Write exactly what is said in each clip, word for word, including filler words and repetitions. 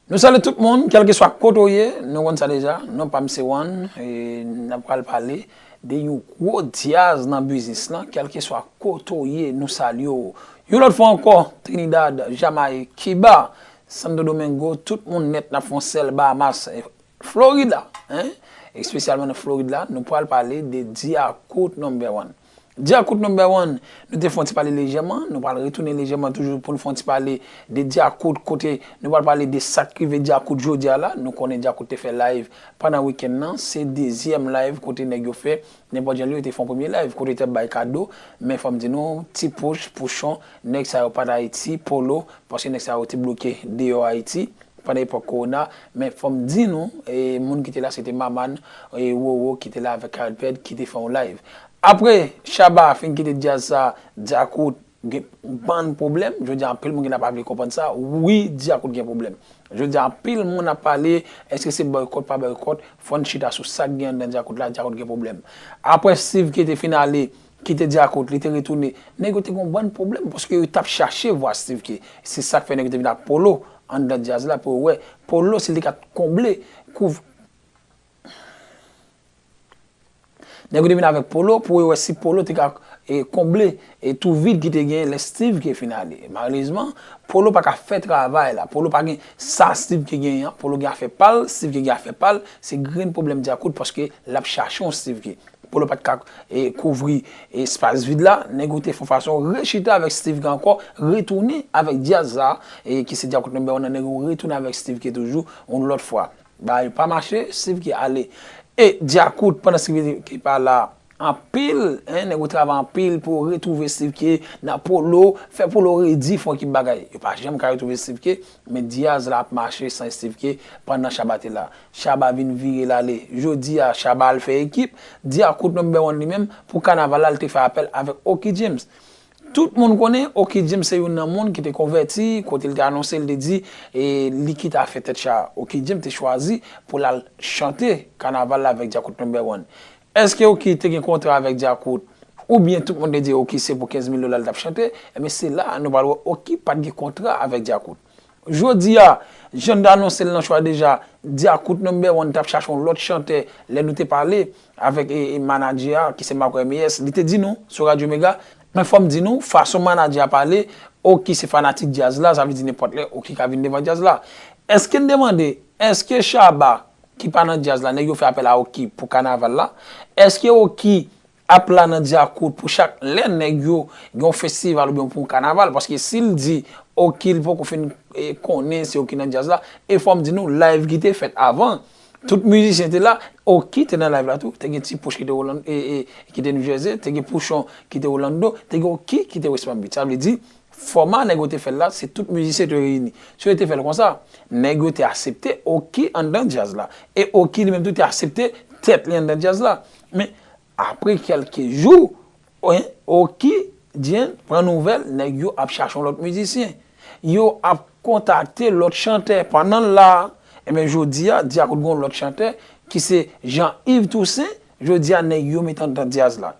Nou salye tout moun, kèlkeswa kote w ye, nou konn sa deja, non pa m se One, e n ap pral pale de yon gwo dyaz nan biznis lan, kèlkeswa kote w ye, nou salye w. Yon lòt fwa ankò, Trinidad, Jamayik, Kiba, Santo Domingo, tout moun nèt n ap fè yon sèl Bahamas, Florida, hein? Espesyalman nan Florida, nou pral pale de Dyakout number one. Dyakout number one, nou te fè yon ti pale lejèman, nou pral retounen lejèman toujou pou n fè yon ti pale de Dyakout, kote nou pral pale de sa k rive Dyakout jodi a la. Nou konnen Dyakout te fè live pandan wikenn nan, se dezyèm live kote nèg yo fè, nenpòt jan li yo te fè yon premye live, kote te bay kado, men fò m di nou, ti pouch, pouchon, nèg sa yo pa t Ayiti, Polo, paske nèg sa yo te bloke deyò Ayiti pandan epòk kowona, men fò m di nou, e, moun ki te la, se te Maman, e, Wowo ki te la avèk Carl Ped ki te fè yon live. Apre Shabba fin kite dyaz sa, Dyakout gen bann pwoblèm. Jodi a, anpil moun ki la pa vle konprann sa. Wi, Dyakout gen pwoblèm. Jodi a, anpil moun ap pale, èske se bòykòt, pa bòykòt, fò n chita sou sa k gen anndan Dyakout la, Dyakout gen pwoblèm. Apre Steve K te fin ale, kite Dyakout, li te retounen. Nèg yo te gen yon bann pwoblèm, paske yo t ap chache vwa Steve K. Se sa k fè nèg yo te vin ak Polo anndan dyaz la pou yo wè. Polo, si li te ka konble, kouv-, nèg yo te vin avèk Polo pou yo wè si Polo te ka, e, konble, e, tou vid ki te gen lè Steve K fin ale. Malerezman, Polo pa ka fè travay la. Polo pa gen sa Steve K genyen an. Polo gen afè pa l, Steve K gen afè pa l. Se grenn pwoblèm Dyakout paske l ap chache yon Steve K. Polo pa t ka, e, kouvri, e, espas vid la. Nèg yo te fè yon fason rechita avèk Steve K ankò, retounen avèk dyaz la, e, ki se Dyakout number one nan, nèg yo retounen avèk Steve K toujou, yon lòt fwa. Bagay pa mache, Steve K ale. E Dyakout, pandan Steve K pa la, anpil, hein, nèg yo travay anpil pou yo retwouve Steve K nan Polo, fè Polo redi fè yon ekip bagay. Yo pa janm ka retwouve Steve K, men dyaz la ap mache san Steve K pandan Shabba te la. Shabba vin vire l ale. Jodi a, Shabba al fè ekip. Dyakout number one li menm, pou kanaval la, li te fè apèl avèk Oky James. Tout moun konnen Oky James se youn nan moun ki te konvèti, kote li te anonse, li te di, e, li kite afè tèt cha. Oky James te chwazi pou l al chante kanaval la avèk Dyakout number one. Èske Oky te gen kontra avèk Dyakout? Oubyen tout moun te di Oky se pou kenz mil dola l t ap chante? Ebyen, se la a nou pral wè Oky pa t gen kontra avèk Dyakout. Jodi a, jan n te anonse l nan cho a deja, Dyakout number one t ap chache yon lòt chantè. Lè nou te pale avèk, e, e, manadjè a, ki se Marco M A S, li te di nou sou Radyo Mega, men fò m di nou, fason manadjè a pale, Oky se fanatik dyaz la, sa vle di nenpòt lè Oky ka vin devan dyaz la. Èske n te mande, èske Shabba ki pa nan dyaz la, nèg yo fè apèl a Oky pou kanaval la? Èske Oky ap la nan Dyakout pou chak lè nèg yo gen yon festival oubyen pou yon kanaval? Paske si l di Oky, li poko fin, e, konnen se Oky nan dyaz la, e fò m di nou, live ki te fèt avan, tout mizisyen te la, Oky te nan live la tou, te gen Ti Pouch ki te Orlando, e, e, ki te New Jersey, te gen Pouchon ki te Orlando, te gen Oky ki te West Palm Beach. Sa vle di, fòma nèg yo te fè l la, se tout mizisyen te reyini. Si yo te fè l konsa, nèg yo te aksepte Oky anndan dyaz la. E Oky li menm tou te aksepte tèt li anndan dyaz la. Men apre kèlke jou, Oky James pran nouvèl, nèg yo ap chache yon lòt mizisyen. Yo ap kontakte lòt chantè. Pandan l la, ebyen, jodi a, Dyakout gen yon lòt chantè ki se Jean Yves Toussaint. Jodi a, nèg yo met anndan dyaz la.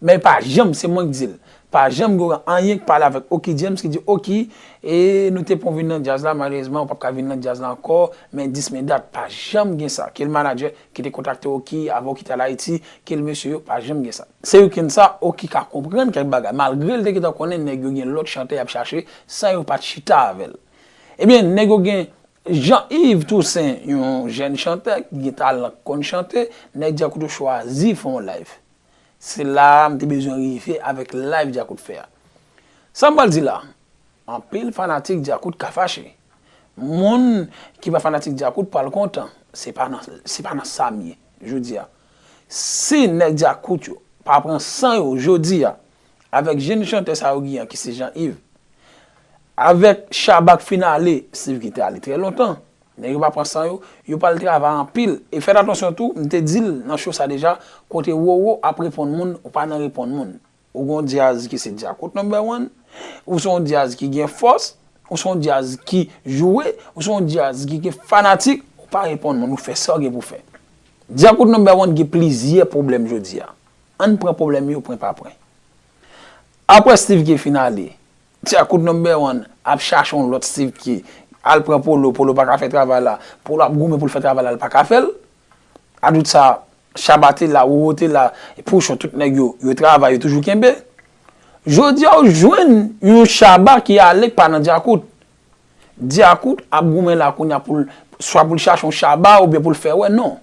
Men pa janm, se mwen k di l, pa janm gen anyen k pale avèk Oky James ki di, Oky, e nou te pran w vin nan dyaz la, malerezman, ou p ap ka vin nan dyaz la ankò, men dis men dat, pa janm gen sa. Ke l manadjè ki te kontakte Oky, avan Oky te al Ayiti, ke l mesye yo, pa janm gen sa. Se wikenn sa, Oky ka konprann kèk bagay, malgre l te gentan konnen nèg yo gen lòt chantè y ap chache, san yo pa t chita avè l. Ebyen, nèg yo gen Jean Yves Toussaint, yon jèn chantè ki gen talan, k konn chante, nèg Dyakout yo chwazi fè yon live. Se la a m te bezwen rive avèk live Dyakout fè a. Sa m pral di la, anpil fanatik Dyakout ka fache. Moun ki pa fanatik Dyakout pral kontan. Se pa nan, se pa nan sa m ye jodi a. Si nèg Dyakout yo pa pran san yo jodi a, avèk jèn chantè sa yo gen an ki se Jean Yves, avèk Shabba k fin ale, Steve K te ale trè lontan, nèg yo pa pran san yo, yo pral travay anpil. E fèt atansyon tou, m te di l nan cho sa deja, kote Roro ap reponn moun, ou pa nan reponn moun. Ou gon dyaz ki se Dyakout number one, ou se yon dyaz ki gen fòs, ou se yon dyaz ki joure, ou se yon dyaz ki gen fanatik, ou pa reponn moun, ou fè sa w gen pou fè. Dyakout number one gen plizyè pwoblèm jodi a. Ann pran pwoblèm yo pwen pa pwen. Apre Steve K fin ale, Dyakout number one ap chache yon lòt Steve K. al pran Polo, Polo pa ka fè travay la, Polo ap goumen pou l fè travay la, l pa ka fè l. Ajoute sa, Shabba te la, Roro te la, Pouchon, tout nèg yo, yo travay, yo toujou kenbe. Jodi a, ou jwenn yon Shabba ki ale k pa nan Djakout. Djakout ap goumen la kounye a pou l, swa pou l chache yon Shabba oubyen pou l fè wè, non.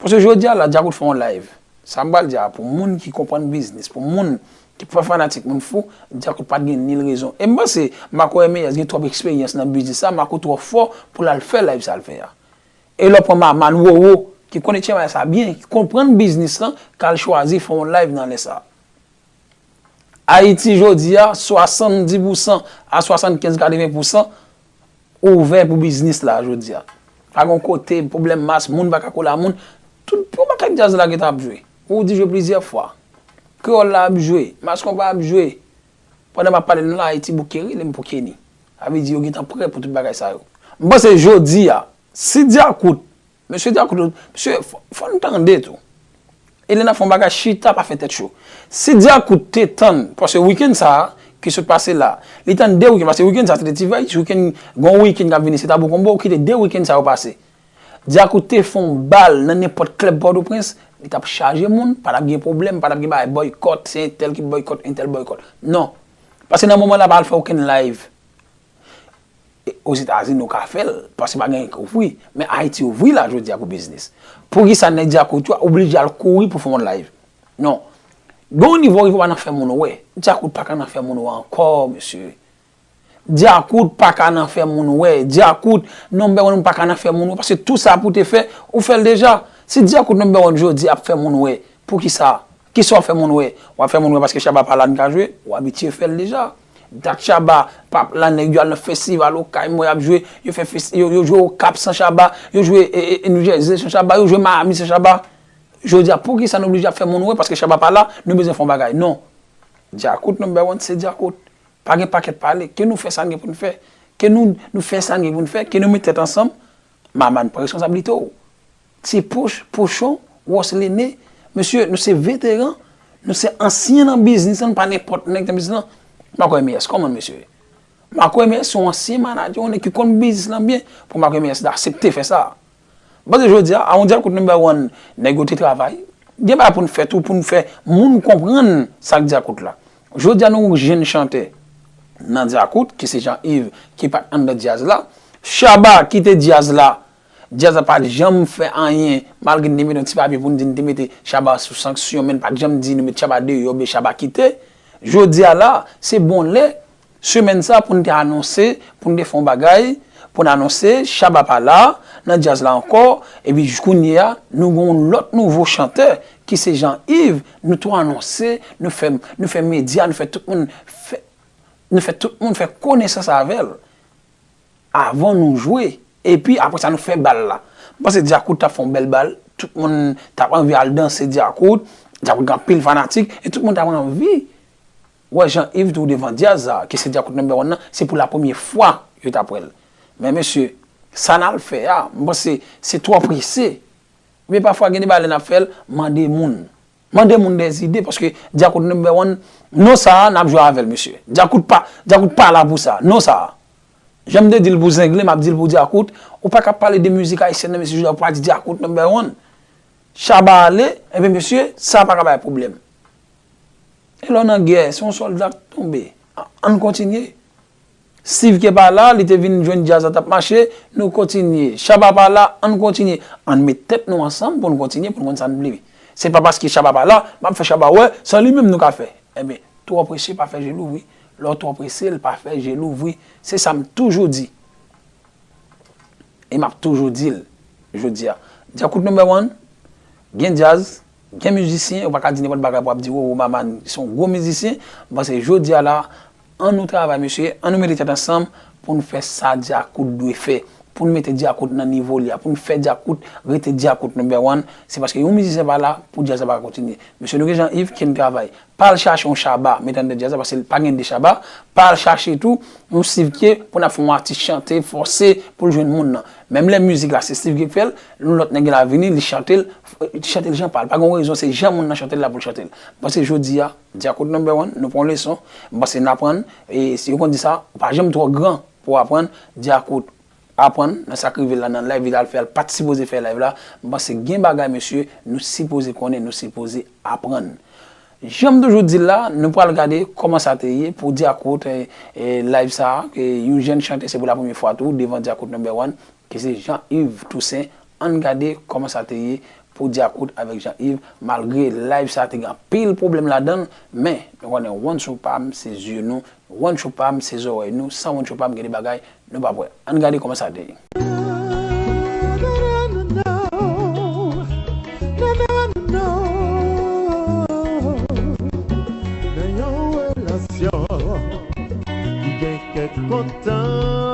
Paske jodi a la, Djakout fè yon live. Sa m pral di a, pou moun ki konprann biznis, pou moun ki pa fanatik moun fou, Djakout pa t gen nil rezon. E m panse, Marco M A S gen twòp eksperyans nan biznis sa, Marco twò fò pou l al fè live sa l fè a. E lè w pran Maman, Roro, ki konnen Tchema sa byen, ki konprann biznis lan, k al chwazi fè yon live nan lè sa. Ayiti jodi a, swasanndis pousan a swasannkenz, katreven pousan ouvè pou biznis la jodi a. Pa gen kote, pwoblèm mas, moun pa ka kole a moun. Tout bon bagay djaz la gentan ap jwe. Ou di jwe plizyè fwa. Kreyòl la ap jwe, Mass Konpa ap jwe. Pandan m ap pale nou la, Ayiti bouke rele m pou Kenny. Sa vle di yo gentan prè pou tout bagay sa yo. M panse jodi a, si Djakout, mesye Djakout, mesye, fò, fò n tande tou. E lè n ap fè yon bagay, chita, pa fè tèt cho. Si Djakout te tann, paske wikenn sa a, ki sot pase la, li tann de wikenn, paske wikenn sa a se te T V H, wikenn, gon wikenn k ap vini, se Tabou Konbo, ou kite de wikenn sa yo pase. Djakout te fè yon bal nan nenpòt klèb Pòtoprens, li t ap chaje moun, pa t ap gen pwoblèm, pa t ap gen bagay boykòt, se entèl ki boykòt, entèl boykòt. Non. Paske nan moman la, pa al fè okenn live. E Ozetazini ou ka fè l, paske pa gen ki ouvri. Men Ayiti ouvri la jodi a pou biznis. Poukisa nèg Djakout yo oblije al kouri pou fè yon live? Non. Gen yon nivo rive pa nan fè moun wè. Djakout pa ka nan fè moun wè ankò, mesye. Djakout pa ka nan fè moun wè. Djakout, number one, pa ka nan fè moun wè. Paske tou sa pou te fè, ou fè l deja. Si Djakout number one jodi ap fè moun wè, poukisa? Kisa w ap fè moun wè? W ap fè moun wè paske Shabba pa la n ka jwe? Ou abitye fè l deja. Dat Shabba p ap la, nèg yo al nan festival Okay, m wè y ap jwe, yo fè fes-, yo, yo jwe Okap san Shabba, yo jwe e, e, e, New Jersey san Shabba, yo jwe Miami san Shabba. Jodi a, poukisa n oblije ap fè moun wè paske Shabba pa la, nou bezwen fè yon bagay? Non. Djakout number one, se Djakout. Pa gen pakèt pale. Ke nou fè sa n gen pou n fè. Ke nou, nou fè sa n gen pou n fè. Ke nou met tèt ansanm. Maman pran responsablite w. Ti Pouch, Pouchon, Ross Lene, mesye, nou se veteran, nou se ansyen nan biznis lan, nou pa nenpòt nèg nan biznis lan. Marco M A S, kòman mesye? Marco M A S se yon ansyen manadjè, yon nèg ki konn biznis lan byen, pou Marco M A S ta aksepte fè sa. M panse jodi a, a yon Djakout number one, nèg yo te travay. Gen bagay pou n fè tou, pou n fè moun konprann sa k Djakout la. Jodi a, nou gen yon jenn chantè nan Djakout, ki se Jean Yves, ki pa t anndan djaz la. Shabba kite djaz la. Djaz la pa t janm fè anyen, malgre n te mete yon ti papye pou n di n te mete Shabba sou sanksyon, men n pa t janm di nou met Shabba deyò, oubyen Shabba kite. Jodi a la, se bon lè, semèn sa, pou n te anonse, pou n te fè yon bagay, pou n anonse, Shabba pa la, nan djaz la ankò, epi kounye a, nou gen yon lòt nouvo chantè, ki se Jean Yves, nou tou anonse, nou fè, nou fè medya, nou fè tout moun fè, nou fè tout moun fè konesans avè l. Avan nou jwe. Epi, apre sa, nou fè bal la. M panse Djakout t ap fè yon bèl bal. Tout moun t ap anvi al danse Djakout. Djakout gen anpil fanatik. E tout moun t ap anvi wè Jean Yves tou devan djaz la, ki se Djakout number one nan. Se pou la premye fwa yo t ap wè l. Men mesye, sa n al fè a, m panse se twò prese. Men pafwa, gen de bagay lè n ap fè l, mande moun. Mande moun dèzide, paske Djakout number one, non sa a, n ap jwe avè l, mesye. Djakout pa, Djakout pa la pou sa, non sa a. Jan m te di l pou Zenglen, m ap di l pou Djakout. Ou pa ka pale de mizik ayisyèn nan, mesye, jodi a, ou pa di Djakout number one. Shabba ale, enben, mesye, sa pa ka bay pwoblèm. E lè w nan gè, se yon sòlda k tonbe. Ann kontinye. Steve K pa la, li te vin jwenn djaz la t ap mache, nou kontinye. Shabba pa la, ann kontinye. Ann met tèt nou ansanm pou n kontinye, pou n konn sa n vle. Se pa paske Shabba pa la, m ap fè Shabba wè, san li menm nou ka fè. Enben, twò prese pa fè je louvri. Lè w twò prese, l pa fè je louvri. Se sa m toujou di. E m ap toujou di l, jodi a. Djakout number one, gen djaz, gen mizisyen, ou pa ka di nenpòt bagay pou ap di, "Roro Maman se yon gwo mizisyen." M panse jodi a la, ann nou travay, mesye, ann nou mete tèt ansanm pou n fè sa Djakout dwe fè, pou n mete Djakout nan nivo li a, pou n fè Djakout rete Djakout number one. Se paske yon mizisyen pa la, pou djaz la pa ka kontinye. Mesye, nou gen Jean Yves ki n travay. Pa al chache yon Shabba, met anndan djaz la, paske pa gen de Shabba. Pa al chache tou yon Steve K pou n ap fè yon atis chante, fòse pou l jwenn moun nan. Menm lè mizik la, se Steve K k fè l, yon lòt nèg la vini, li chante l, li chante l jan pa l. Pa gen yon rezon, se jan moun nan chante l la pou l chante l. M panse jodi a, Djakout number one, nou pran leson. M panse n aprann, e si yo konn di sa, ou pa janm twò gran pou w aprann. Djakout aprann nan sa k rive l la nan live li t al fè a, l pa t sipoze fè live la. M panse gen bagay, mesye, nou sipoze konnen, nou sipoze aprann. Jan m toujou di l la, nou pral gade kòman sa te ye pou Dyakout, e, e, live sa a, ke yon jèn chantè, se pou la premye fwa tou, devan Dyakout number one, ke se Jean Yves Toussaint. Ann gade kòman sa te ye pou Dyakout avèk Jean Yves, malgre live sa a te gen anpil pwoblèm ladan l, men nou konnen one show pa m, se zye nou, one show pa m, se zòrèy nou, san one show pa m, gen de bagay nou p ap wè. Ann gade kòman sa te ye. Nan yon relasyon ki gen kèk kontan.